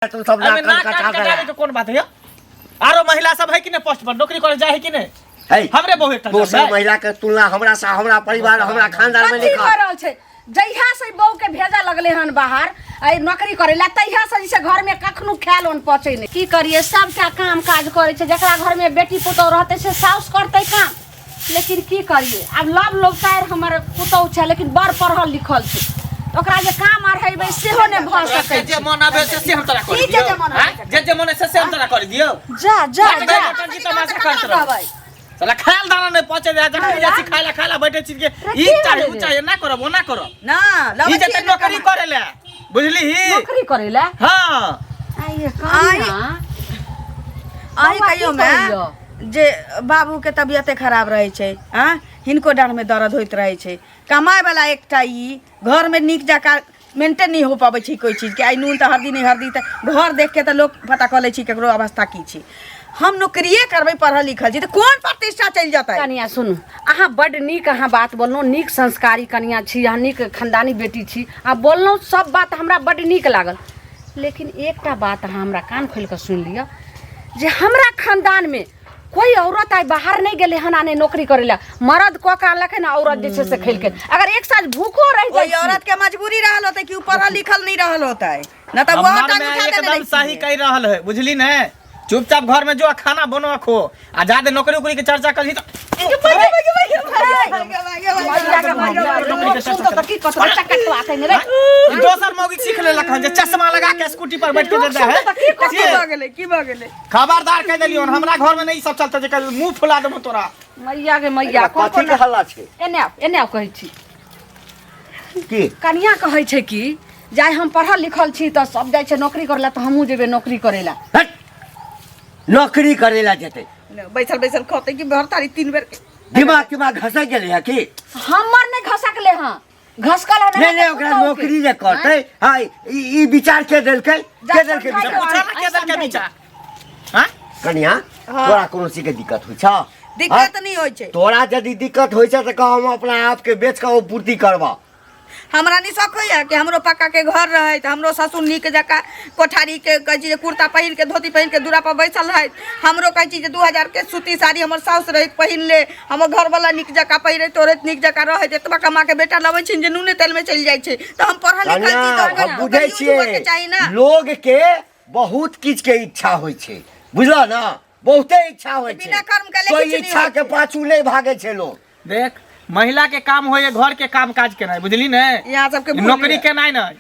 तू सब एहिमे नाक नाक कान कान कटा कटाबे के कोन बात है यौ? आरो महिला सब है कि नहीं पोस्ट पर नौकरी करे जाए है कि नहीं है हमरे बहु एकटा दोसर जाए। महिला के तुलना हमरा से हमरा परिवार हमरा खानदान में कथी नहीं भऽ कर रहल छै जहिया से बहू के भेजऽ लगले हन बाहर एहि नौकरी करे ला तहिया से जे छै घर में कखनो खायल ओन पचै नहि की करिए सबटा काम काज करै छै जकरा घर में बेटी पुतोह रहतै से साउस करतै काम लेकिन की करिए आब लव लोकतार हमर पुतोह छै लेकिन बड़ पढ़ल लिखल छै तऽ ओकरा जे काम अढ़ेबै सेहो नहि भऽ सकै जे जे मन आबे से से हम तोरा कर की जे दियौ जे मन आबे आँय? जे जे मन से से हम तोरा कर दियौ जा जा हट जा गई मटन की तमाशा करत रह साला खायल दाना नहीं पचे दे जखन जाइ छी खाय ला खाय ला बैठे छी के रे ई की चाही भेलै उ रे? चाही ना करब ओना करब ना ई लबै जेते छियै ने नौकरी कमा। करे ले बुझली ही नौकरी करे ला हाँ आइए कनिया अहीं बौआ, की कहियो मे करैया? जे बाबूके तबियते खराब रहै छै आँ हिनको डाँढ़मे दर्द होइत रहै छै कमायवला एकटा ई घरमे नीक जकाँ मेंटेन नहि हो पबै छै कोइ चीजके आइ नून तऽ हरदी नहि हरदी तऽ घर देखके तऽ लोक पता कऽ लै छै ककरो अवस्था की छै हम नौकरिए करबै पढ़ल लिखल छी तऽ कोन प्रतिष्ठा चलि जेतै कनिया सुनू अहाँ बड्ड नीक अहाँ बात बोललहुँ नीक संस्कारी कनिया छी अहाँ नीक खानदानी बेटी छी अहाँ बोललहुँ सब बात हमरा बड्ड नीक लागल लेकिन एकटा बात अहाँ हमरा कान खोलि कऽ सुनि लिअ जे हमरा खानदानमे कोई औरत आइ बाहर नहि गेलै हन आ नहि नौकरी करै लए मर्द कऽ के आनलकै ने औरत जे छै से खेलकै अगर एक साँझ भूखो रहि ओहि जाइ औरत के मजबूरी रहल होतै कि उ पढ़ल लिखल नहीं रहल होतै न तऽ वह हमर टांग में उठा देने एकदम सही रहितियै। कहि रहल है बुझली ने चुपचाप घर में जो आ खाना बनो खो आ जादे नौकरी उकरी के चर्चा करही तो दोसर मौगी सीख लेलक हन जे चश्मा लगा के स्कूटी पर बैठ के जेता है की भऽ गेलै की भऽ गेलै खबरदार कह देलियो हमरा घर में नहीं सब चलते जे कल मुंह फुला देबो तोरा मैया गे मैया कोन कथी के हल्ला छै एने आउ एने आउ कहै छी की कनिया कहै छै कि जाय हम पढ़ल लिखल छी तऽ सब जाइ छै नौकरी करै लए तऽ हमहूँ जेबै नौकरी करै लए हट नौकरी करे ला जेतै बैसल बैसल खतै कि भर तारी तीन बेर दिमाग तिमाग घसक गेलै है की हमर नहि घसकले हँ घसकल हँ नहीं नहीं ओकरा नौकरी जे करतै हाँ ई ई विचार के देलकै के देलकै समझाइ विचार पूछा ना के देलकै विचार हाँ कनिया तोरा कोनो चीज के दिक्कत होइ छौ दिक्कत नहीं होइ छै तोरा यदि दिक्कत होइ छै तऽ कह हम अपना आप के बेच कऽ ओ पूर्ति करबा हमरा नहीं शौक होइए कि हमरो पक्का के घर रहे तऽ हमरो ससुर नीक जकाँ कोठारी के कहै छी जे कुर्ता पहिर के धोती पहिर के दूरा पर बैसल रहैत हमरो कहै छी जे 2000 के सूती साड़ी हमर साउस रहैत पहिन ले हमर घरवला नीक जकाँ पहिरैत ओढ़ैत नीक जकाँ रहैत एतबा कमा के बेटा लबै छी जे नूने तेल में चलि जाइ छै तऽ हम पढ़ल लिखल छी तऽ कनिया ओकर हम ओकर बुझै यूज हुअके छियै चाही ने लोग के बहुत किछु के इच्छा होइ छै बुझल ने बहुते इच्छा होइ छै बिना कर्म केले कोई किछु नहि इच्छा होइ के छै। पाछू नहि भागै छै लोग देख महिला के काम होइए घर के काम काज केनाइ बुझली ने यहाँ सबके भूल नौकरी गेल। केनाइ नहि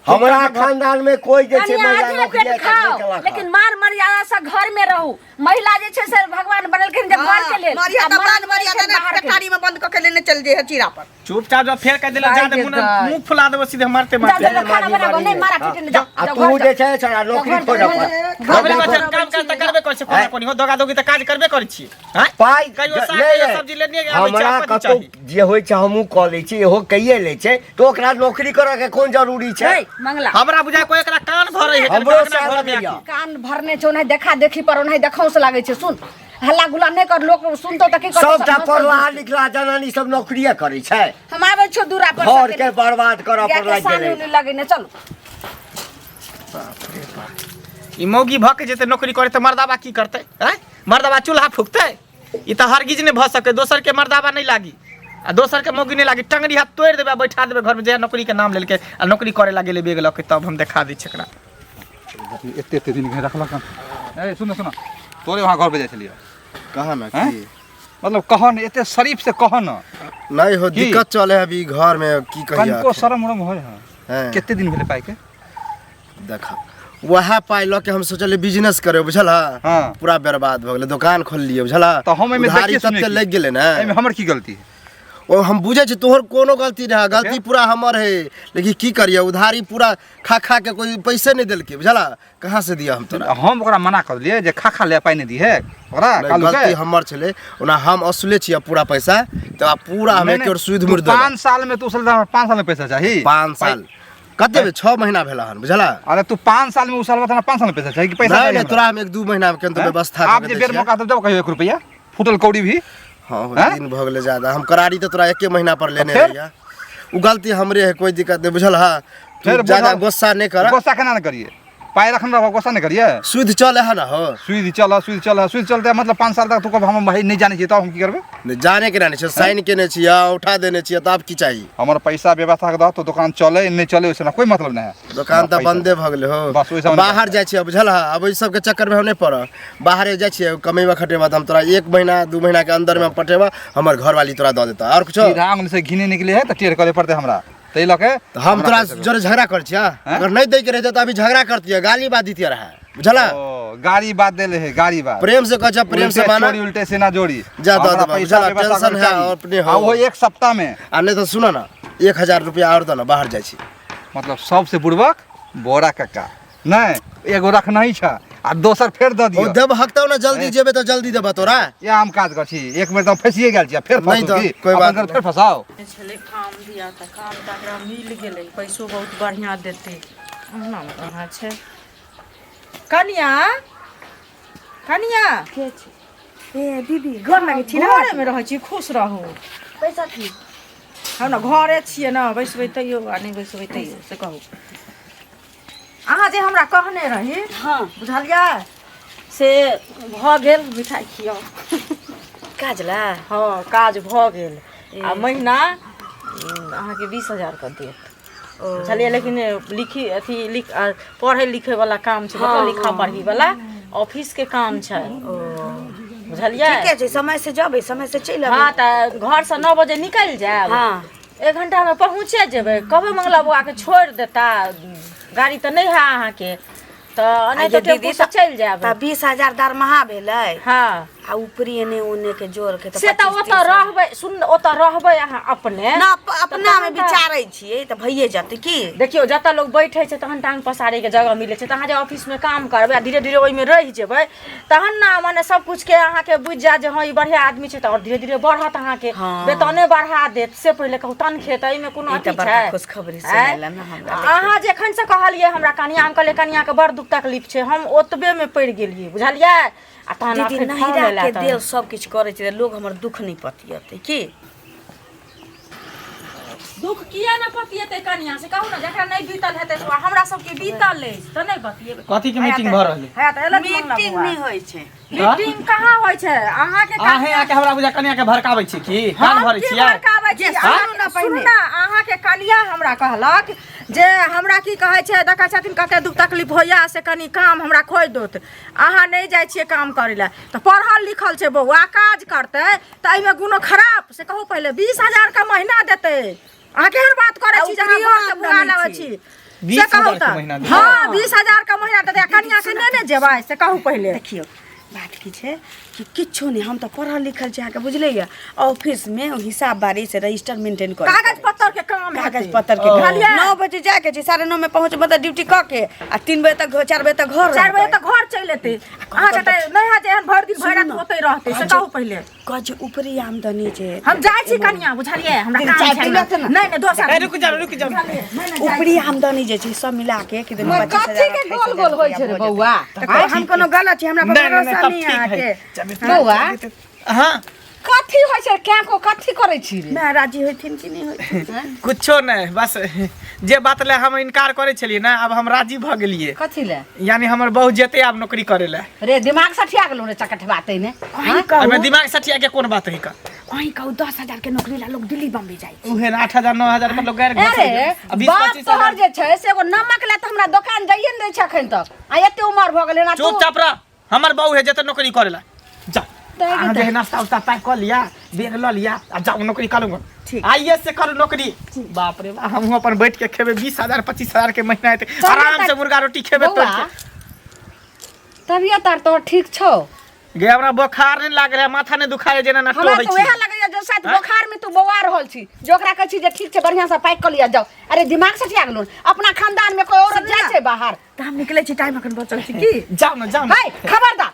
हमरा खानदान में कोई जे छै कनिया महिला आधे नौकरी पेट आइ तक नहि खाओ केलक लेकिन मान मर्यादा से घर में रहू महिला जे छै से भगवान बनेलखिन जे घर के लेल मरिया आ तऽ मर्द मान मर्यादा बनेलखिन ने बाहर के लेल। पेटारी में बंद कऽ के लेने चल जे है चीरा पर चुपचाप जब फेर कह दिला जा दे दाइ गे मुंह दाइ। मुंह फुला देबो सीधे मारते जा मारते जा जा, खाना बनाबो नहीं मारा पीटी नहीं जा आ जाओ तू घर जे जाओ। छै छोड़ा नौकरी घर खोज जाओ। अपन नौकरी नौकरी कर खोज। काम काज तऽ करबे करै छी कोना कोनी हो दोगा दोगी तऽ काज करबे करै छी हैं पाइ कहियो साग नहि, कहियो नहि। सब्जी लेने आबै छै हमरा अपन कतौ चाही जे होइ छै हमहूँ कऽ लै छी इहो कैये लै छै तऽ ओकरा नौकरी करऽ के कोन जरूरी छै नहीं मंगला हमरा बुझाय कोई एकरा कान भरै है हमरो एकरा सएह घर में लगैया। आके। कान भरने छौ नहीं देखा देखी पर ओनाही देखौंस लागै छै सुन हल्ला गुल्ला नहीं कर लोक सुनतो तऽ की करतौ सबटा पढ़ला लिखला जनानी सब नौकरिये करै छै हम आबै छौ दूरा पर घर के बर्बाद करऽ पर लागि सानी गेलै उनी लगेने चल ई मौगी भऽ के जेतै नौकरी करे तऽ मर्दाबा की करतै आँय मर्दाबा चूल्हा फूकतै ई तऽ हरगिज नहि भऽ सकै दोसर के मर्दाबा नहि लागी आ दोसर के मौगी नहि लागी टंगरी हाथ तोड़ि देबै आ बैठा देबै घरमे जहिया नौकरी के नाम लेलकै आ नौकरी करे ला गेलै बेग लऽ के तब हम देखा दै छी एकरा एते एते दिन घरे रखलक हन ए सुन सुन तोरे वहाँ घर पे जाइ छलियै कहा ना हैं? की मतलब कह न एते शरीफ से कह न नहीं हो की? दिक्कत चले है अभी घर में की कहिया कनिको शरम उरम होय है हैं। कते दिन भेलै पाइ के देख वएह पाइ लऽ के हम सोचलियै बिजनेस करे बुझल हाँ। पूरा बर्बाद भऽ गेलै दोकान खोललियै बुझल तऽ हम एहिमे उधारी देखिए सुनिए तते की? लागि गेलै ने एहिमे हमर की गलती है ओ हम बुझै छी तोहर कोनो गलती नहि है गलती पूरा हमर है लेकिन की करियै उधारी पूरा खा खा के कोई पैसे नहीं देलकै बुझला कहाँ से दिया हम तोरा हम ओकरा मना कर दिलियै जे खा खा ले पाइ नहि दिहे ओकरा नहि, कालू के गलती हमर छलै ओना हम असुले छियै पूरा पैसा तऽ आब पूरा हम नहि, एक नहि, और सुध तू मुड़ देबै 5 साल में तू उसल 5 साल में पैसा चाही 5 साल कते भेल 6 महीना भेल हन बुझला अरे तू 5 साल में उसलबा त 5 साल में पैसा चाही कि पैसा नहीं चाही नहीं हमरा? तोरा हम एक दू महीना में केन हैं? व्यवस्था आब कऽ जे के बेर दै छियै। मौका देब कहियो एक रुपया फूटल कौड़ी भी हाँ हैं? दिन भऽ गेलै ज्यादा हम करारी तऽ तोरा एके महीना पर लेने फेर? रहिया उ गलती हमरे है कोई दिक्कत नहीं बुझल हा फेर ज्यादा बुझल- गुस्सा नहीं कर। गुस्सा केना ने करिए, पाइ रखने रहबो गुस्सा नहीं करिए। सुध चले है ना हो? सुइद चल, सुइद चल, सुइद चलते मतलब 5 साल तक तू कहब हम भाई नहीं जाने छियै, तब हम की करबै? नहीं, जाने के नहीं छै, साइन केने छियै, उठा देने छियै, तब की चाहिए? हमर पैसा व्यवस्था के दह तो दुकान चले नहीं चले ओइसे कोई मतलब नहीं है। दुकान हमरा तऽ पैसा- बंदे भऽ गेलै हो। बस ओहि सब बाहर जाइ छियै बुझल है, अब ओहि सबके चक्करमे हम नहि पड़ब। बाहरे जाइ छियै कमेबा खटेबा तऽ हम तोरा 1 महीना 2 महीना के अंदरमे हम पटेबा, हमर घरवाली तोरा दऽ देतऽ। आओर कुछो? सीधा आंगुल से घिने निकले है तऽ टेढ़ करे पड़तै हमरा, ताहि लऽ के तऽ हम हमरा तोरा पैसा जोरे झगड़ा करै छियै? अगर नहि दैके रहितै तऽ अभी झगड़ा करतियै, गाली बात दितियै रहए बुझल? ओ, गाड़ी बात देले है, गाड़ी बात। प्रेम से कहै छियै, प्रेम से उल्टे माना। चोरी उल्टे सेना जोड़ी। जा दऽ हमरा देबा, पैसा बुझल? व्यवस्था टेंशन करे है चाही। अपने हो। आ ओहो 1 सप्ताह में। आ नहि तऽ सुनऽ ने, 1000 रुपया आओर दऽ ने, बाहर जाइ छी। मतलब सबसे बुड़बक बोरा कक्का नहि, एगो रखना ही छ आ दोसर फेर दऽ ओ दियौ। देब हक तब ने, जल्दी जेबै तऽ जल्दी देबऽ तोरा। या हम काज कर छी, एक बेर तऽ फँसिए गेल छी आ फेर नहि फँसू तऽ की? कोइ अपन बात घर नहि। फेर फँसाउ। छलै काम दिया तऽ काम तऽ एकरा मिल गेलै, पैसो बहुत बढ़िआँ देतै। अहुनामे कहाँ छै कनिया? कनिया के छै? ए दीदी, गोर लागै छी ने। घरेमे रहै छी, खुश रहू। पैसा की? हम ने घरे छियै ने, बैसबै तैयो आ नहि बैसबै तैयो। से कहू, अहाँ जे हमरा कहने रही, हाँ, बुझलियै, से भऽ गेल। मिठाइ खियाउ। काज ला? हँ, काज भऽ गेल आ महीना अहाँके 20,000 के देत, बुझलियै? लेकिन लिखी अथी लिख आ, पढ़ै लिखै वाला काम छै, मतलब लिखा पढ़ी वाला ऑफिस के काम छै, बुझलियै? ठीके छै, समय से जेबै, समय से चलि अबै। हँ, तऽ घरसँ 9 बजे निकलि जायब। 1 घंटामे पहुँचे जेबै। कहबै मंगला बौआके छोड़ि देता, गाड़ी तऽ नहि है अहाँके, तऽ आ नहि ये तऽ दीदी, टेम्पूसँ चलि जायब। तऽ 20,000 दरमाहा भेलै हँ, आ ऊपरी एने ओने के जोड़ के से तऽ 25 ओतऽ 30,000। रहबै, सुन, ओतऽ रहबै अहाँ अपने ना, अपना मे तहन तऽ- विचारै छियै तऽ भइए जेतै की? देखियौ, जतऽ लोक बैठे छै तहन टांग पसारै के जगह मिलै छै। तऽ अहाँ जे ऑफिसमे काम करबै आ धीरे धीरे ओहिमे रहि जेबै, तहन ने मने सब कुछके अहाँके बुझि जायत जे हँ, ई बढ़िआँ आदमी छै, तऽ आओर धीरे धीरे बढ़त, अहाँके हँ। वेतने बढ़ा देत। से पहिले कहू, तनखे तऽ एहिमे कोनो ई तऽ अथी बड़का छै? खुशखबरी आँय? सुनेला ने हमरा। अहाँ जखन से कहलियै हमरा कनिया, हम कहलियै कनियाके बड़ दुख तकलीफ छै, हम ओतबेमे पड़ि गेलियै, बुझलियै? आ तहन दीदी, अखन फोन नहिरा एला के तऽ देल सब किछु करै छै तऽ लोग हमर दुख नहि पतियतै की? दुख किया ने पतियेतै कनिया, से कहू ने? जकरा नहि बीतल हेतै से, हमरा सबके बीतल अछि तऽ नहि बतियेबै? कथी के मीटिंग भऽ रहल है? है तऽ एलथि मंगला मीटिंग बौआ। नहि होइ छै। मीटिंग कहाँ होइ छै अहाँके? अहें आके हमरा बुझा कनिया के भड़काबै छी की कान हम भरै की छियै? भड़काबै छी? जे अहाँ- सुनू ने सुनू पहिने। ने, अहाँके कनिया हमरा कहलक जे हमरा की कहै छै, देखै छथिन कते दुख तकलीफ होइया, से कनि काम हमरा खोजि दोत। अहाँ नहि जाइ छियै काम करै लए, तऽ पढ़ल लिखल छै बौआ, काज करतै तऽ एहिमे कोनो खराब, से कहू पहिले? 20,000 के महीना देतै। अहाँ केहन बात करै छी जे अहाँ उपरियो घरसँ भुला आमदनी लाबै छै। छी? से 20,000 कहू के तऽ महीना देतै? हँ, 20,000 के महीना देतै आ कनिया के नेने जेबै, से कहू पहिले। देखियौ, बात की छै कि किछो नहि, हम तऽ पढ़ल लिखल छी, अहाँके बुझले यऽ, ऑफिसमे हिसाब बारी से रजिस्टर मेंटेन करै, कागज पत्तर के काम कागज हेतै। पत्तर के। बुझलियै? 9 बजे जाके छै, 9:30 में पहुँच, मतलब ड्यूटी कऽ के आ 3 बजे तक, 4 बजे तक घर 4 बजे रहबै। तक घर चलि एतै। अहाँके तऽ नहि हैत जे एहन भरि दिन भरि राति ओतै रहतै, से कहू पहिले। कहै छै ऊपरी आमदनी छै। हम जाइ छी कनिया, बुझलियै? हमरा तीन काम चारि छै। दिन रहतै ने। नहि नहि, दोसर ए, रुक जाउ, रुक जाउ। ऊपरी आमदनी जे छै सब मिला के कि कथी के गोल गोल होइ छै रे बौआ? हम कोनो गलत छी? हमरा पर नहि, नहि, भरोसा तब नहि ठीक है। अहाँके? बौआ, हाँ। कथी होइ छै? क्या को कथी करै छी रे? मैं राजी होथिन कि नहि होथिन? कुछो नहि, बस जे बात ले हम इनकार करै छलियै ने, आब हम राजी भऽ गेलियै। कथी ले? यानी हमर बहू जेतै आब नौकरी करै लए। रे, दिमाग सठिया गेलौ रे चकठबा तैने? अहीं कहू। एहिमे दिमाग सठिया के कोन बात है का? अहीं कहू, 10,000 के नौकरी ला लोग दिल्ली बम्बई जाइ छै? उहे ने, 8,000 9,000 पर लोग गैर अरे आ 20 बाप 25 तोहर हजार जे छै से एगो नमक ले तऽ हमरा दोकान जाइए ने दै छै अखन तक, आ एते उमर भऽ गेलै ना तू। चुपचाप रह, हमर बहू है, जेतै नौकरी करै लए। जा, अहाँ जे है नाश्ता उस्ता पैक कऽ लिया, बैग लऽ लिया आ जाउ नौकरी करू। ठीक। आइए से करू नौकरी। बाप रे बाप, हमहूँ अपन बैठ के खेबै, 20,000 25,000 के महीना हेतै, आराम से मुर्गा रोटी खेबै तोड़ि बौआ के। तबियत आर तोहर ठीक छौ? गे, हमरा बोखार नहि लागल है, माथा नहि दुखाय जेना ना हमरा टोहै तऽ छी। वएह लगैया जे शायद बोखार में तू बौआ रहल छी, जे ओकरा कहै छी जे ठीक छै, बढ़िआँ से पैक कऽ लिअ, जाउ। अरे, दिमाग सठिया गेलौ? अपना खानदान में कोई औरत जाइ छै बाहर? तऽ हम निकलै छी, टाइम अखन बचल छै की? जाउ ने, जाउ ने। है, खबरदार।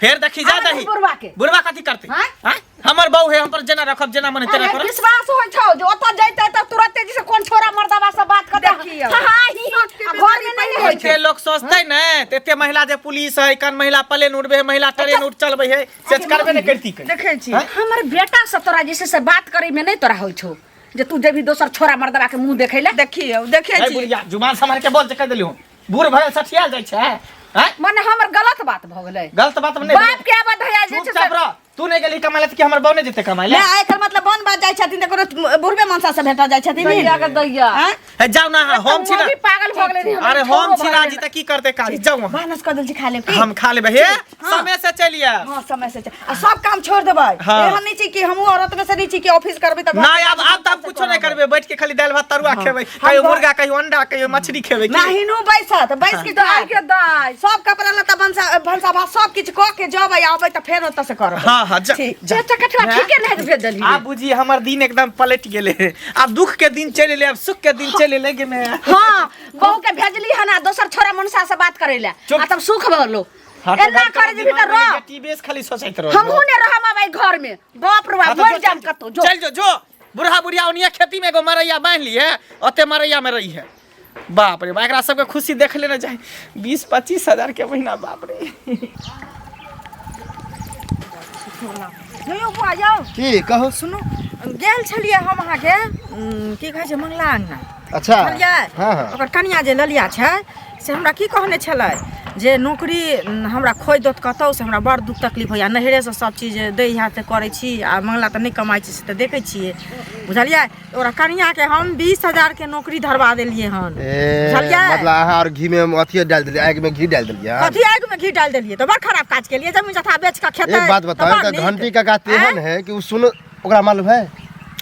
फेर देखी जा आबै दही दही बुढ़बा के। बुढ़बा कथी करतै? आँय? आँय? हमर बहू है, हम पर जेना रखब, जेना मन तेना अरे करब। विश्वास होइ छौ जे ओतऽ जैतै तऽ तुरते जे से कोन छोरा मर्दबा से बात करतै? देखियौ। हाँ, हाँ, ही, हाँ, आ घर में नहि होइ छै। एते लोग सोचतै ने तऽ एते महिला जे पुलिस है, कन महिला प्लेन उड़बै है, महिला ट्रेन उड़ चलबै है, से करबे नहि करती। देखै छी। हमर बेटा से तोरा जे छै से बात करे में नहि तोरा होइ छौ। जे तू जेबही दोसर छोरा मर्दबा के मुंह देखै ले। देखियौ, देखै ए छी। बुढ़िया, जुबान सम्हार के बोल जे कहि देलियौ। बूढ़ भऽ गेल सठियाल जाइ छै, हैं? मने हमर गलत बात भऽ गेलै? गलत बात नहि। बाप के आबत है जे छै। चुपचाप रह। तू नहि गेली कमाय ले तऽ की हमर बहू नहि जेतै कमाय ले? नहि, एकर मतलब बन बाज जाइ छथिन तऽ कोनो बुढ़बे मनसा से भेटा जाइ छथिन। दैया के दैया। आँय? हे जाउ ना अहाँ, हम छी ना। मौगी पागल भऽ गेलै रे, हमर अरे छोरो हम छी भऽ राजी गेलै। तऽ की करतै काज? जाउ अहाँ। भानस कऽ देल छी, खा लेब की? हम खा लेबै। हे, समय से चलि आयब। हाँ, समय से आ सब काम छोड़ देबै। हाँ। एहन नहि छै कि हमहूँ औरत में से नहि छी कि ऑफिस करबै तऽ घर नहि, आब तऽ कुछो नहि करबै, बैठ के खाली दालि भात तरुआ खेबै, कहियो मुर्गा, कहियो अंडा, कहियो मछली खेबै की? नाहिनो बैसत, बैस के दाइ के दाइ। सब कपड़ा लत्ता, भनसा भनसा भात सब किछु कऽ के जबै, आबै तऽ फेर ओतऽ से करबै। हाँ हाँ, जा। ठीक। जा। चाचा कठुआ ठीके नहि भेजलियै। आब बुझी हमर दिन एकदम पलटि गेलै। आब दुख के दिन चलि एलै, आब सुख के दिन चलि एलै गे मैं। हाँ, बहू के भेजली हन आ दोसर छोरा मनसा से बात करे ले। चुप। आ तब सुख भलो। हाँ, तऽ एना घर करे जेबही तऽ रह। टीबीएस खाली सोचैत रह। हमहूँ ने रहम आब एहि घर में, बाप रे बाप। हाँ, तऽ मर जो, जाम चल। कतौ जो। चल जो, जो बुढ़ा बुढ़िया ओनिया खेती में एगो मरैया बान्हि लिए, ओते मरैया में रही है। बाप रे बाप, एकरा सबके खुशी देख लेना चाही। 20-25 हजार के महीना, बाप रे। यौ बौआ यौ। की कहू? सुनू, गेल छलियै हम अहाँके की कहै छै, मंगला अङ्गना। अच्छा। बुझलियै? हाँ हाँ। ओकर कनिया जे ललिया छै से हमरा की कहने छलै जे नौकरी हमरा खोजि देत कतहु से, हमरा बड़ दुख तकलीफ होइए, नैहरेसँ सब चीज दै हैत तऽ करै छी आ मंगला तऽ नहि कमाइ छी से तऽ देखै छियै। बुझलियै? ओकरा कनियाके हम 20 हजारके नौकरी धरबा देलियै हन। ए। बुझलियै? मतलब अहाँ और घी में अथिये डाल देलियै, आगि में घी डाल देलियै हन। कथी आगि में घी डालि देलियै? तऽ बड़ खराब काज केलियै। जमीन जथा बेच कऽ खेतै एक बात तऽ बताओ बड़ तऽ नीक। घंटी काका तेहन है कि उ सुन, ओकरा मालूम है?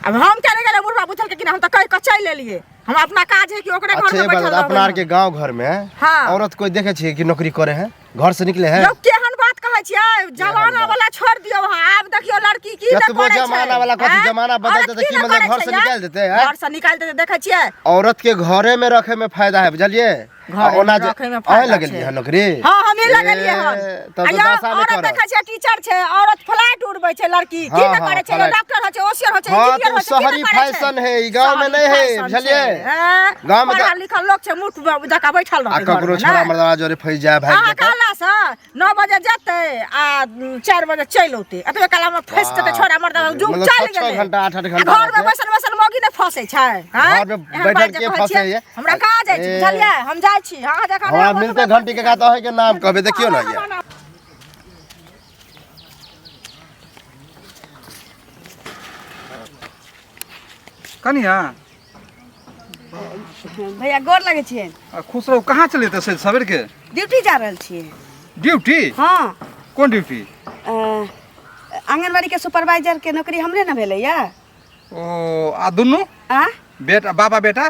आब हम केने गेलै, बुढ़बा बुझलकै कि नहि? हम तऽ कहि कऽ चलि एलियै, हम अपना काज है कि ओकरे घर अच्छा में एक बात बैठल बताओ, अपना रहबै आर के गांव घर में हाँ। औरत कोई देखे छियै कि नौकरी करे है, घर से निकले है? यौ, केहन बात कहै छियै? जमाना वाला छोड़ि दियौ अहाँ। आब देखियौ लड़की की नहि कतबो करै छै। जमाना वाला कथी, आँय? जमाना बदलतै औरत तऽ की नहि मतलब करै घर से छै, निकालि देतै, आँय? घर से निकालि देतै, देखै छियै? औरत के घरे में रखे में फायदा है, बुझलियै? घरे आ ओना में जे रखै में अहें फायदा लगेलियै छै। हन नौकरी? हाँ, हमही लगेलियै हन। ए, तब आ तऽ यौ, दशा नहि औरत करत। देखै छियै टीचर छै, औरत फ्लाइट उड़बै छै, लड़की की हाँ, नहि हाँ, करै छै? फ्लाइट। डॉक्टर होइ छै, ओसियर होइ छै, हाँ, इंजीनियर तऽ होइ उ छै, की शहरी नहि करै छै? फैशन है, ई गाँव में शहरी नहीं है, फैशन बुझलियै? छै, हैं? गाँव में तऽ पढ़ल लिखल लोक छै, मूर्ख जकाँ बैठल आ रहतै ककरो घरमे, छोरा नहि? मर्दाना जोरे फंसि जाय, भागि अहाँ जाय तऽ? कहलासँ 9 बजे जेतै आ 4 बजे चलि औतै, एतबे कालमे फँसि जेतै छोरा मर्दाना, जुग मतलब चलि छः-छः गेलै। घंटा, आठ-आठ आ घंटा घरमे रहतै। बैसल बैसल मौगी नहि फँसै छै, हैं? घरमे एहन बैठल बात जे के कहै फँसै छियै, है? हमरा काज अछि। ए। बुझलियै? हम जाइ छी। अहाँ जखन हमरा आबब मिलते घंटी काका तऽ अहींके नाम कहबै, देखियौ ने ये। कनिया। भैया, गोर लगै छियै। आ, खुश रहू। कहाँ चलिए तऽ से सवेर के? ड्यूटी जा रहल छियै। ड्यूटी? हाँ। कोन ड्यूटी? आंगनबाड़ी के सुपरवाइजर के नौकरी हमरे ने भेलैया। ओ, आ दुनू आ बेटा, बाबा बेटा?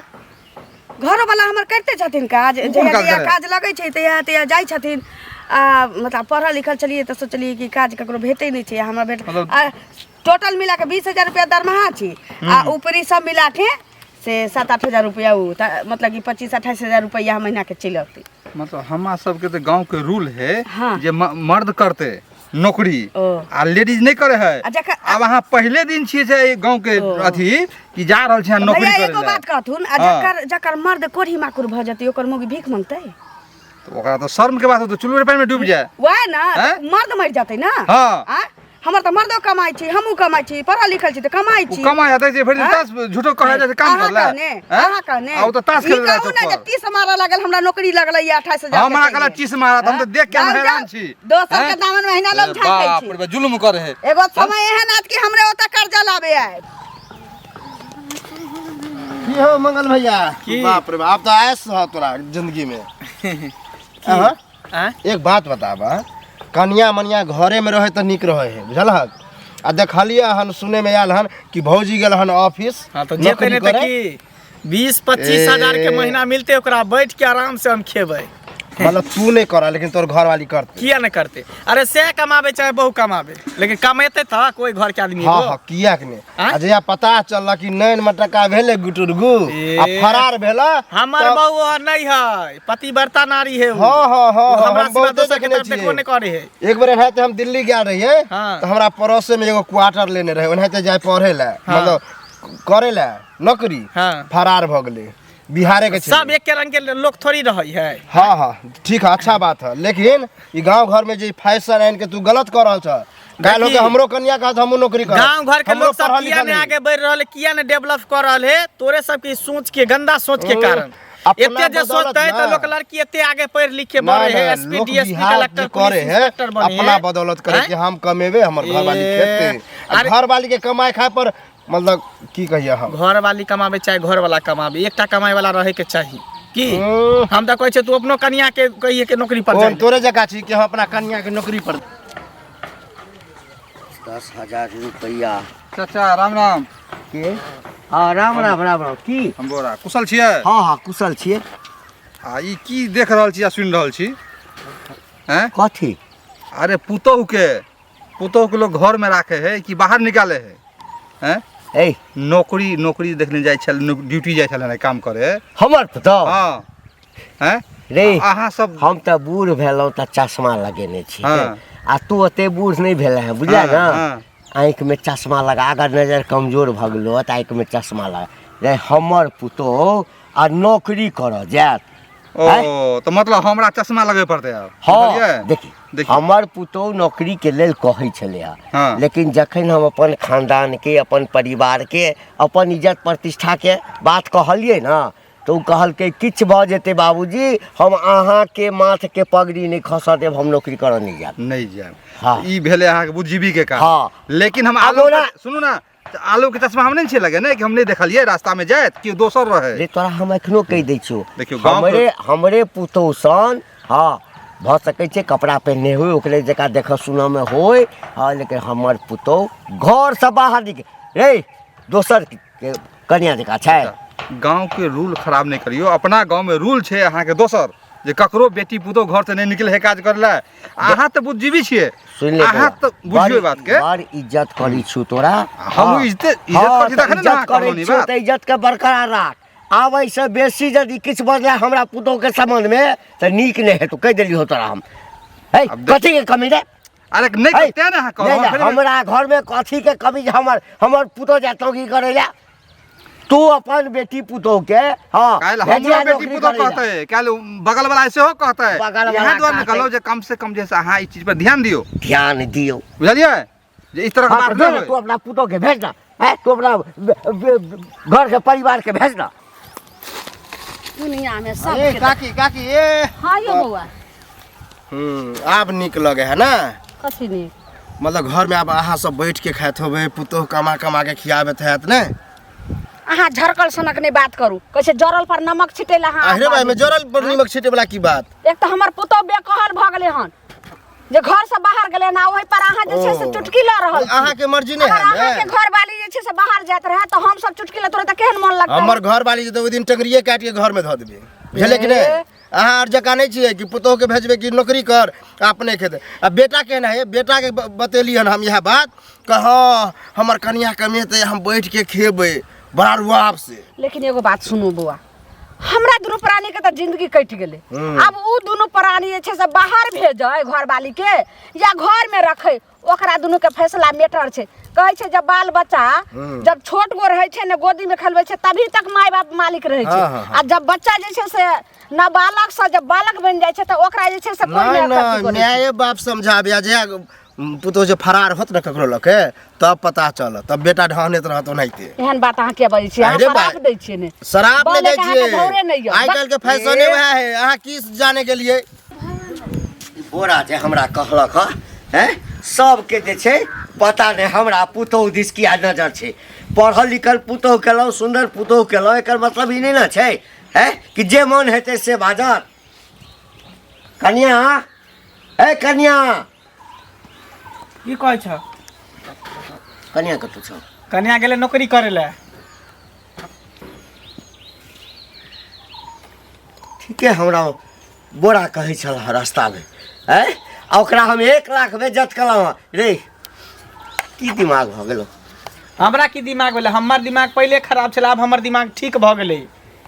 घरो वाला हमर करिते छथिन काज। कोन जहिया काज जहिया करै? काज लगै छै तहिया तहिया जाइ छथिन। आ मतलब पढ़ल लिखल छलियै तऽ सोचलियै कि काज ककरो भेटै नहि छै, हमरा भेट मतलब- आ टोटल मिला के 20,000 रुपया दरमाहा छी आ ऊपरी सब मिला के से 7-8 हजार रुपया, उ तऽ मतलब कि 25-28 हजार रुपया महीना के चलि औतै। मतलब हमरा सबके तऽ गांव के रूल है हाँ। जे मर्द करते नौकरी ओ। आ लेडीज नहि करे है। आ जखन आब अहाँ पहिले दिन छियै से एहि गांव के ओ। अथी कि जा रहल छी अहाँ नौकरी भैया, करे एगो लए। बात कहथुन आ हाँ। जकर जकर मर्द कोढ़ी माकुर भऽ जेतै, ओकर मौगी भीख मंगतै? तऽ ओकरा तऽ शर्म के बात होतै, चुल्लू पानि में डूबि जाए। वएह ने। हैं? मर्द मरि जेतै ने। हाँ। आ हमर तऽ मर्दो कमाइ छी, हमहूँ कमाइ छी, पढ़ल लिखल छी तऽ कमाइ ओ छी। कमा जाते जे भरि दिन हैं? ताश, झूठो कहल जाइ छै काम अहाँ करला। कहने, अहाँ कहने। आ ओ तऽ ताश ई खेलै कहू ने जे तीस मारऽ लागल, हमरा नौकरी लगलै या 28,000। हमरा कहला चीस मारत, हम तऽ देख के हम हैरान छी। दोसर हैं? के दामन महीना लोग झाँकै बाप छी। रे बा, जुल्म करे है। एगो समय एहन आत कि हमरे ओतऽ कर्जा लाबे आयब। की हो मंगल भैया? की? बाप रे बाप, आब तऽ ऐश ह तोरा जिंदगी में। हाँ? आँय? एक बात बताब, कनिया मनिया घरे में रहे तऽ नीक रहे है, बुझलहक? आ देखलियै हन, सुने में आयल हन कि भौजी गेल हन ऑफिस हाँ तो जेते नौकरी नहीं तऽ करे। की 20-25 हजार के ए। महीना मिलते, ओकरा बैठ के आराम से हम खेबै। मतलब तू नहीं कर लेकिन तोर घर वाली करते? किया नहीं करते? अरे से कमाबे चाहे बहु कमाबे, लेकिन कमेते तऽ कोई घर के आदमी हाँ। एगो। हाँ, किया के नहीं? आँय? आ जहिया पता चलल कि नैन में टका भेले गुटुर गु ए। आ फरार भेला हमर तब- बहु ओहन नहीं है, पतिव्रता नारी है उ। हाँ हाँ हाँ उ हाँ, हमरा हम सिवा बहुते दोसर के देखने तरफ देखबो छियै। नहीं करे है। एक बेर एनाहिते हम दिल्ली गेल रहियै हाँ। तऽ हमरा पड़ोसे में एगो क्वार्टर लेने रहे, ओनाहिते जाय पढ़े लए, हाँ। मतलब करे लए नौकरी। हाँ। फरार भऽ गेलै। बिहारे के छै। सब एके रंग के लोग थोड़ी रहै है। हाँ हाँ ठीक है, अच्छा बात है, लेकिन ई गांव घर में जे फैशन आनि के तू गलत कर रहल छ। काल्हि होके हमरो कन्या कहत हमहूँ नौकरी करब। गांव घर के हमरो लोग सब पढ़ल किया लिखल ने है। आगे बढ़ रहल है, किया ने डेवलप कर रहल है, तोरे सबके सोच के गंदा सोच के कारण। अपना एते जे बदौलत सोचते ना। तो लोग लड़की एते आगे पढ़ लिख के ना, बढ़े है, ना, एसपी लोग डीएसपी बिहार कलेक्टर जे करे पुलिस है इंस्पेक्टर बने अपना है। बदौलत करे हैं? कि हम कमेबे, हमर घर वाली ए, खेते। आ अरे- घर वाली के कमाए खाए पर मतलब की कहिए हम। घर वाली कमाबे चाहे घर वाला कमाबे, एकटा कमाए वाला रहे के चाही की। हम तऽ कहै छियै तू अपनो कनिया के कहिए के नौकरी पर कोन जाय। तोरे जकाँ छी कि हम अपना कन्या के नौकरी पर। 10,000 रुपैआ। चाचा राम राम। के? हाँ राम राम राम राम। की हम बोरा कुशल छियै? हाँ हाँ कुशल छियै। आ ई की देख रहल छी आ सुनि रहल छी? हैं? कथी? अरे पुतोहु के, पुतोहु के लोग घर में राखे है कि बाहर निकाले है? हैं? ए नौकरी, नौकरी देखने जाइ छल, ड्यूटी जाइ छल ने काम करे। हमर पुतोहु? हाँ। हैं? रे, अहाँ सब हम तऽ बूढ़ भेलहुँ तऽ चश्मा लगेने छी। हाँ। आ तू ओते बूढ़ नहीं भेल है, बुझलियै हाँ, ना? हाँ। आँखि में चश्मा लगा, अगर नजर कमजोर भऽ गेलो तऽ आँखि में चश्मा लगा। रे हमर पुतोहु आ नौकरी करऽ जायत। ओ तऽ मतलब हमरा चश्मा लगबे पड़तै आब। हाँ, बुझलियै? देखी, देखियौ। हमर पुतोहु नौकरी के लेल कहै छलै हँ। हाँ। लेकिन जखन हम अपन खानदान के, अपन परिवार के, अपन इज्जत प्रतिष्ठा के बात कहलियै ना, तऽ ओ कहलकै किछु भऽ जेतै बाबूजी, हम अहाँके माथके पगड़ी नहि खसऽ देब, हम नौकरी करऽ नहि जायब। नहि जायब। हाँ। ई भेलै अहाँके बुद्धिजीवी के काज। हाँ। लेकिन हम आब आलू ओना- के- सुनू ना, तऽ आलू के चश्मा हम नहि छियै लगेने कि हम नहि देखलियै रास्ता में जाइत कि दोसर रहै। रे तोरा हम एखनो कहि दै छियौ, देखियौ, गाँव के- हमरे हमरे पुतोहु सन, हाँ, भऽ सकै छै कपड़ा पहिरने होय, ओकरे जकाँ देखऽ सुनऽमे होय, हाँ, लेकिन हमर पुतोहु घरसँ बाहर निकल रे दोसर के कनिया जकाँ छै। गाँव के रूल खराब नहि करियौ। अपना गाँव में रूल छै अहाँके दोसर, जे ककरो बेटी पुतोहु घर से नहि निकले है काज करे लए। अहाँ तऽ बुद्धिजीवी छियै, सुनि ले अहाँ बौआ, तऽ बुझियौ बात के। बड़ इज्जत करै छियौ तोरा। हमहूँ इज्जते इज्जत हाँ, करै छी तऽ तखने ने इज्जत अहाँ करै कहलहुँ ई छियौ बात। तऽ इज्जत के बरकरार राख। आब एहिसँ बेसी यदि किछु बजला हमरा पुतोहु के संबंध में तऽ नीक नहि हेतौ, कहि देलियौ तोरा हम। है आब देख- कथी के कमी रे? अरे नहि है, तें ने अहाँ कहलहुँ, नहि, फेर- हमरा घर में कथी के कमी जे हमर हमर पुतोहु जाय तोगी करै लए? तू अपन बेटी पुतोहु के, हाँ, काल्हि भेजिया हमरो बेटी नौकरी पुतोहु करै लए। कहतै, काल्हि बगल वाला सेहो कहतै। बगल वाला इएह दुआरे ने कहतै। कहलहुँ जे कम से कम जे से अहाँ ई चीज पर ध्यान दियौ। ध्यान दियौ। बुझलियै जे इस तरह के हाँ, बात तऽ नहि जो ने, होय। तू अपना पुतोहु के भेज ना, हैं? तू अपना घर के परिवार के भेज ना। दुनिया में सब ए काकी काकी ए। हाँ यो बौआ। आब नीक लगे है ना? कथी नीक? मतलब घर में आब अहाँ सब बैठ के खाइत होबै, पुतोहु कमा कमा के खियाबैत हैत ने? अहाँ झरकल सनक नहि बात करू, कहै छै जरल पर नमक छिटै लए अहाँ। अरे भाई, में जरल पर नमक छिटै वाला की बात? एक तऽ हमर पुतोहु बेकहल भऽ गेलै हन जे घर से बाहर गेलै ना, ओहि पर अहाँ जे छै से ओ। चुटकी लऽ रहल छी। अहाँ के मर्जी नहि अगर है ने? अहाँ के घर वाली जे छै से बाहर जाइत रहै तऽ हम सब चुटकी लैत रहै तऽ केहन मन लगतै? हमर घर वाली जे ओहि दिन टंगरिए काटि के घर में धऽ देबै, बुझलियै कि नहि? ए। अहाँ आर जकाँ नहि छियै कि पुतोहु के भेजबै कि नौकरी कर अपने खेतै। आ बेटा केहन है? बेटा के बतेली हन हम इएह बात, कह हँ हमर कनिया कमेतै हम बैठ के खेबै बड़ा रुआब से। लेकिन एगो बात सुनू बौआ, हमरा दुनू प्राणी के तऽ जिंदगी कटि गेलै, आब उ दुनू प्राणी जे छै से बाहर भेजै घरवाली के या घर में रखै, ओकरा दुनू के फैसला मैटर छै। कहै छै जब बाल बच्चा जब छोट गो रहै छै ने, गोदी में खेलबै छै तभी तक माय बाप मालिक रहै छै। हाँ, हाँ, हाँ। आ जब बच्चा जे छै से नाबालक से जब बालक बनि जाइ छै तऽ ओकरा जे छै से कोइ नहि नहि नहि, अथी करै छै। माये बाप समझाबे, आ जे पुतोहु जे फरार होत ने ककरो लके तब पता चलत, तब बेटा ढहनेत रहत ओनाहिते। एहन बात अहाँ किया बजै छियै? अहाँ अरे शराब भाई, दै छियै ने? शराब नहि बोले दै के अहाँके छियै। घौरे नहि यऽ। आइ काल्हि के फैशने वएह है, अहाँ की जाने गेलियै? बोरा जे हमरा कहलक हँ, हैं सबके जे छै पता नहि हमरा पुतोहु दिस किया नजर छै। पढ़ल लिखल पुतोहु केलहुँ, सुन्दर पुतोहु केलहुँ, एकर मतलब ई नहि ने छै हैं कि जे मन हेतै से बाजत। कनिया, ए कनिया। की कहै छ? कनिया कतऽ छौ? कनिया गेलै नौकरी करै लए। ठीके हमरा बोरा कहै छल रास्तामे, हैं आ ओकरा हम 1 लाख बेज्जत केलहुँ हँ। रे की दिमाग भऽ गेलौ? हमरा की दिमाग भेलै? हमर दिमाग पहिले खराब छलै, आब हमर दिमाग ठीक भऽ गेलै,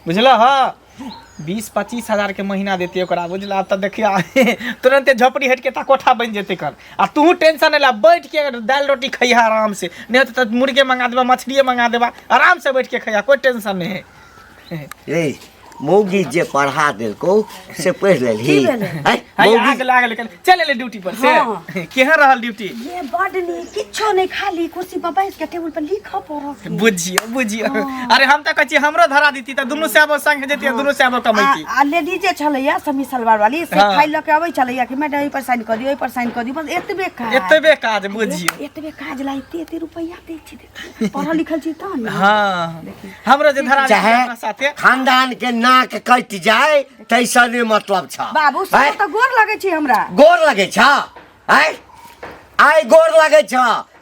बुझलह? 20-25 हजार के महीना देतै ओकरा, बुझलह? आब तऽ देखियौ तुरन्ते झोपड़ी हटि के तऽ कोठा बनि जेतै कर। आ तूहू टेंशन नहि ला, बैठ के दालि रोटी खइहा आराम से, नहि होतै तऽ मुर्गे मंगा देबा, मछलिए मंगा देबा, आराम से बैठ के खइहा, कोइ टेंशन नहि है। रे मौगी जे पढ़ा देलको से पढ़ि लेलही की भेलै? आँय, है मौगी आग लागल कनि चल एलै ड्यूटी पर से हाँ। केहन रहल ड्यूटी ये बड नीक किछो नहि खाली कुर्सी पर बैस के टेबुल पर लिखऽ पड़त बुझियो बुझियो अरे हम तऽ कहै छी हमरो धरा देती तऽ दुनू साहब संग जेती दुनू साहब कमैती आ लेडीजे छलैया समी सलवार वाली से हाँ। फाइल लऽ के अबै छलैया कि मैडम एहि पर साइन कऽ दियौ एहि पर साइन कऽ दियौ बस एतबे काज एतबे काज बुझियो एतबे काज ला एते एते रुपैआ दै छै देखियौ। पढ़ल लिखल छी तहन ने हाँ हमरो जे धरा देती चाहे अपना साथे खानदान के नाक कटि जाय तैसँ नहि मतलब छ बाबू आँय, सब तऽ गोर लगै छै हमरा गोर लगै छ आँय आइ गोर लगै छ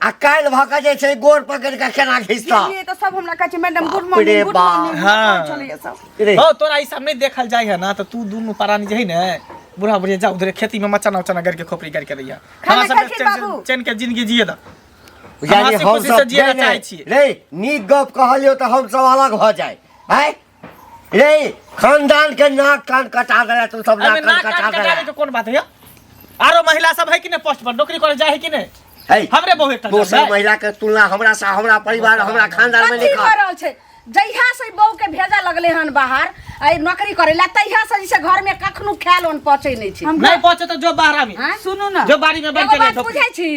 आ काल्हि भऽ कऽ जे छै गोर पकड़ि कऽ केना घिचतऽ गेलियै तऽ सब हमरा कहै छै मैडम गुड बाप रे मॉर्निंग गुड बाप। मॉर्निंग हाँ। छलैया सब रे हो तोरा ई सब नहीं देखल जाय है ना तो तू दुनू प्राणी जे है ने बूढ़ा बुढ़िया जा उधरे खेती में मचाना उचाना करके खोपड़ी करके रहिया खाना हमरा सब खाइ छी चैन बाबू? चैन के जिंदगी जिए दा यानी हँसी हम खुशी से सब जिए ला नहीं, चाहै नहीं, छियै। रे नीक गप कहलियौ तऽ हम सब अलग भऽ जाय आँय रे खानदान के नाक कान कटा देला तू सब अरे नाक कान नाक कटा कान देला कटाबे के कोन बात है आरो महिला सब है कि नहीं पोस्ट पर नौकरी करे जाए है कि नहीं है हमरे बहु एकटा दोसर जाए। महिला के तुलना हमरा से हमरा परिवार हमरा खानदान में कथी नहीं भऽ कर रहल छै जहिया से बहू के भेजा लगले हन बाहर एहि नौकरी करे ला तहिया से जैसे घर में कखनो खायल ओन पचै नहि छै हम नहीं पहुंचे तो जो बाहर आबी आँय? सुनू ना जो बाड़ी में बैठ एगो के बात नहीं बुझै छी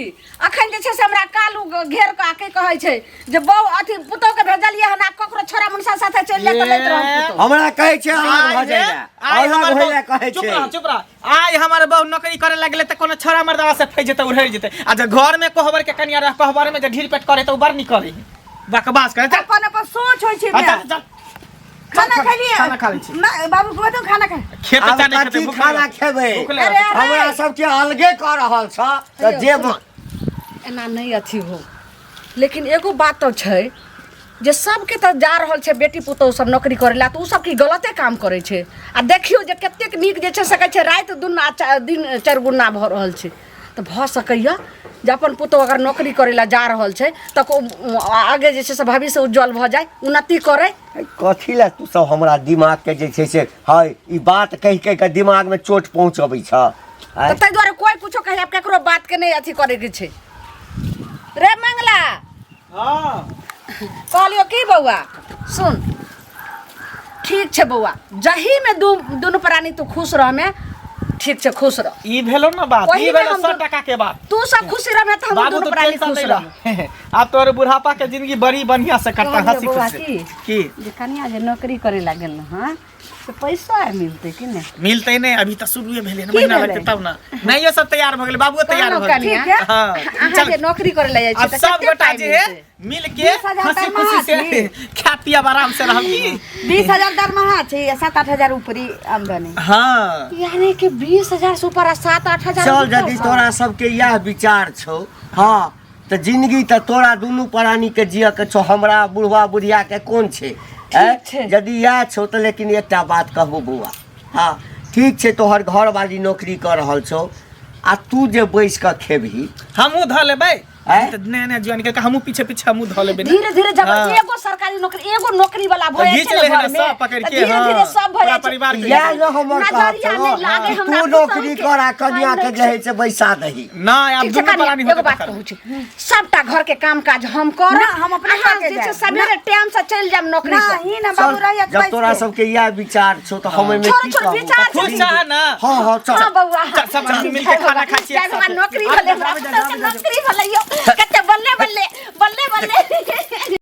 अखन जे छै से हमरा कालू घेर कऽ आके कहै छै जे बहु अथी पुतोह के भेजलियै हन आ ककरो छोरा मुनसा साथे चलि जाय तऽ लैत रहब पुतोह हमरा कहै छै अलग भऽ आइ जाय हे, ला आइ अलग हमर होय ला बहु- कहै चुप छै रह चुप रह आइ हमर बहु नौकरी करे लगले तऽ कोनो छोरा मर्दावा से फैस जेतै उड़ै जेतै आ जे घर में कोहबर के कनिया रह कोहबर में जे ढील पेट करे तऽ उ बड़ नीक करे बकवास करे चल अपन अपन सोच होइ छै आ, ने चल चल खाना खेलियै खाना खा लै छी। ना बाबू के बताउ खाना खा खेत आब चाने खेतै कथी भूख खाना लागल। खेबै भूख लागल। अरे, अरे। हमरा सबके अलगे कऽ रहल छ तऽ जे मन एना नहि अथी हो लेकिन एगो बात तऽ छै जे सबके तऽ जा रहल छै बेटी पुतोहु सब नौकरी करै लए तऽ ओ सब की गलते काम करै छै आ देखियौ जे कतेक नीक जे छै से कहै छै राति दुना दिन चारि गुना भऽ रहल छै तऽ भऽ सकैए जे अपन पुतोहु अगर नौकरी करै लए जा रहल छै तऽ ओ आगे जे छै से भविष्य उज्जवल भऽ जाय उन्नति करै कथी लए तू सब हमरा दिमाग के जे छै से है ई बात कहि कहि के दिमाग में चोट पहुँचबै छ तऽ ताहि दुआरे कोइ कुछो कहे आब केकरो बात के नहि अथी करैके छै रे मंगला हाँ कहलियौ की बौआ सुन ठीक छै बौआ जहीमे दुनू प्राणी तू खुश रहमे ठीक छै खुश रह ई भेलो ना बात ओही ई में भेलो हम 100 दू- टका के बात तू सब खुशी रहमे तऽ हम बाबू दुनू तो प्राणी टेंशन खुश नहीं रहमे रह आब तोहर बुढ़ापा के जिंदगी बड़ी बढ़िया से कटता कहलियौ हंसी बौआ खुशी की? की जे कनिया जे नौकरी करे लागल हँ से पैसा आर मिलतै कि नहि मिलते नहीं अभी तऽ शुरुए भेलै ने की महीना भेलै? लगतै तब ना नहियो सब तैयार भऽ गेलै बाबुओ तैयार कहलहुँ भऽ गेलै कनिया ठीक हाँ अहाँ चल जे नौकरी करे ला जाइ अब छी तऽ सब कते गोटा पाइ जे है मिलतै मिल के 20,000 हंसी दरमाहा खुशी से छी। खा पियब आराम से रहब की 20,000 दरमाहा छै आ 7-8 हजार ऊपरी आमदनी हाँ यानी कि 20,000 से ऊपर आ 7-8 हजार चल ऊपर यदि तोरा सबके इएह विचार छौ हाँ तऽ जिंदगी तऽ तोरा दुनू प्राणी के जियऽ के छौ हमरा बुढ़वा बुढ़िया के कोन छै आँय? छै। यदि इएह छौ तऽ लेकिन एकटा बात कहबो बौआ हाँ ठीक छै तोहर घरवाली नौकरी कऽ रहल छौ आ तू जे बैस कऽ खेबही हमहूँ धऽ लेबै आँय? तऽ नया नया ज्वाइन करके हमहूँ पीछे पीछे हमहूँ धऽ लेबै ने। धीरे धीरे जब हाँ। एगो सरकारी नौकरी एगो नौकरी वाला भऽ तऽ जाइ घीच छै ने ले है घर ने में सब पकड़ तऽ के धीरे हाँ धीरे सब भऽ पूरा जाइ छै परिवार के इएह ने हमर कहब नजरिया छौ नहि लागे कि हमरा तू नौकरी पुतहु के। कर आ कनिया के जे है से बैसा दही नहि आब ठीक छै दुनू कनिया, प्राणी एगो होतै बात तखन कहै छी सबटा घर के काम काज हम करब ना, हम अपने अहाँ करके जे छै जायब। सवेरे टाइम से चलि जायब नौकरी पर नहीं ना बाबू चल रहिए जब तोरा सबके इएह विचार छौ तऽ हम एहिमे छोड़ की छोड़ कहू विचार खुश छह ना हाँ हाँ चल हाँ बौआ चल, सब आदमी मिलके खाना खाइ छियै जाय एक हमरा साथे। नौकरी भेलै हमरा पुतहु के नौकरी भेलै यौ कते बल्ले बल्ले बल्ले बल्ले।